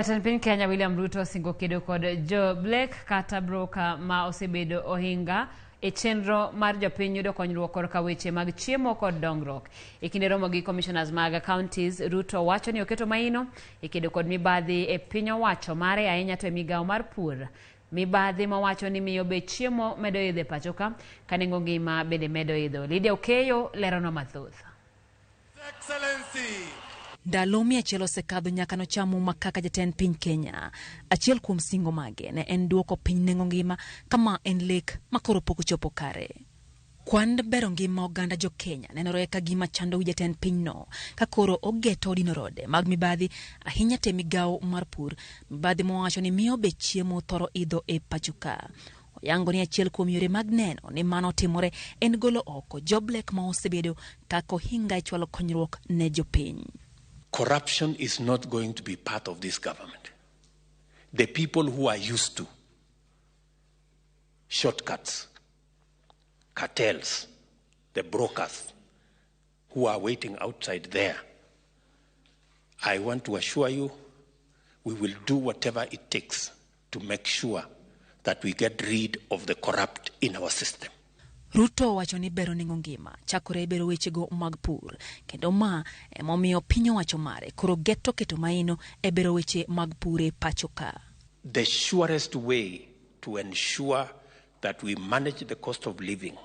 Jatend piny Kenya William Ruto osingo kedo kod jo Blake kata broker ma osebedo ohinga e chenro mar jopiny yudo konyruok korka weche mag chiemo kod dongruok. E kinde romo gi commissioners mag counties, Ruto wacho ni oketo maino e kedo kod mibadhi e piny owacho mare ahinya to e migawo mar pur. Mibadhi mawacho ni miyo bech chiemo medo idho e pacho ka, ka nengo ngima bende medo idho. Lydia Okeyo leronwa mathoth. Ndalo 100 osekadho nyaka nocham muma kaka jatend piny Kenya. Achiel kuom singo mage ne en duoko piny nengo ngima kama en lek ma koro pok ochopo kare. Kwand bero ngima oganda jo Kenya nenore ka gima chando wi jatend pinyno ka koro ogeto dino rode mag mibadhi ahinya te migawo mar pur, mibadhi mowacho ni miyo bech chiemo thoro idho e pacho ka. Oyango ni achiel kuom yore mag neno ni mano otimore en golo oko joblek ma osebedo kaka ohinga e chwalo konyruok ne jopiny. Corruption is not going to be part of this government. The people who are used to shortcuts, cartels, the brokers who are waiting outside there, I want to assure you we will do whatever it takes to make sure that we get rid of the corrupt in our system. Ruto owacho ni bero nengo ngima chakore e bero wechego mag pur kendo ma emomiyo piny owacho mare koro geto keto maino e bero weche mag pur e pacho ka. The surest way to ensure that we manage the cost of living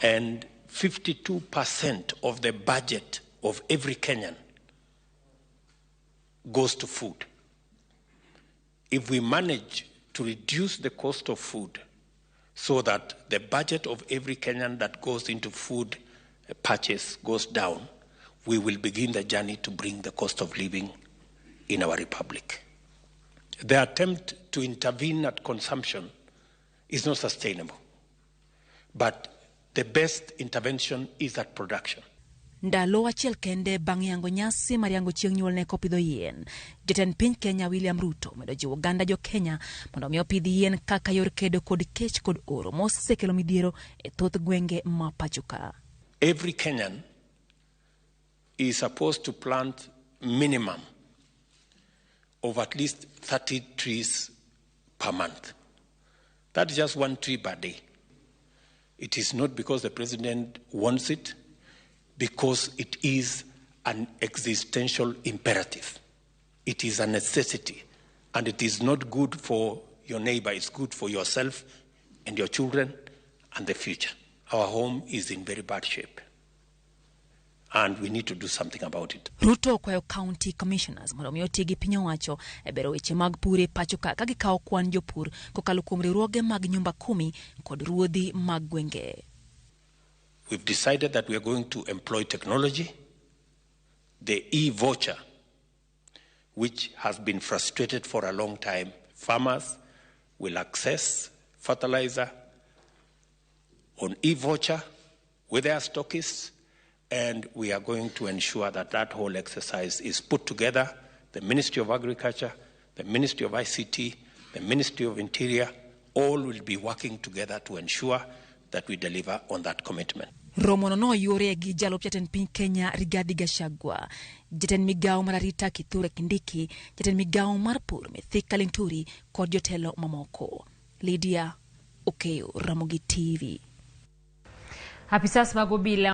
and 52% of the budget of every Kenyan goes to food. If we manage to reduce the cost of food so that the budget of every Kenyan that goes into food purchase goes down, we will begin the journey to bring the cost of living in our republic. The attempt to intervene at consumption is not sustainable, but the best intervention is at production. Ndalo achiel kende bang' yango nyasi mar yango chieng' nyuolne kopidho yien, jatend piny Kenya William Ruto omedo jiwo oganda jo Kenya mondo mi opidh yien kaka yor kedo kod kech kod oro mosekelo midhiero e thoth gwenge ma pacho ka. Every Kenyan is supposed to plant minimum of at least 30 trees per month. That's just one tree per day. It is not because the president wants it, because it is an existential imperative. It is a necessity, and it is not good for your neighbor, it's good for yourself and your children and the future. Our home is in very bad shape, and we need to do something about it. Ruto okwayo county commissioners mondo mi oti gi piny owacho e bero weche mag pur e pacho ka ka gikawo kwan jopur kokalo kuom riwruoge mag nyumba kumi kod ruodhi mag gwenge. We've decided that we are going to employ technology, the e-voucher, which has been frustrated for a long time. Farmers will access fertilizer on e-voucher with their stockists, and we are going to ensure that that whole exercise is put together. The Ministry of Agriculture, the Ministry of ICT, the Ministry of Interior, all will be working together to ensure that we deliver on that commitment. Romono noyuore gi jalup jatend piny Kenya Rigathi Gachagua, jatend migawo mar arita Kithure Kindiki, jatend migawo mar pur Mithika Linturi kod jotelo mamoko. Lydia Okeyo, Ramogi TV. Apisas mag obila.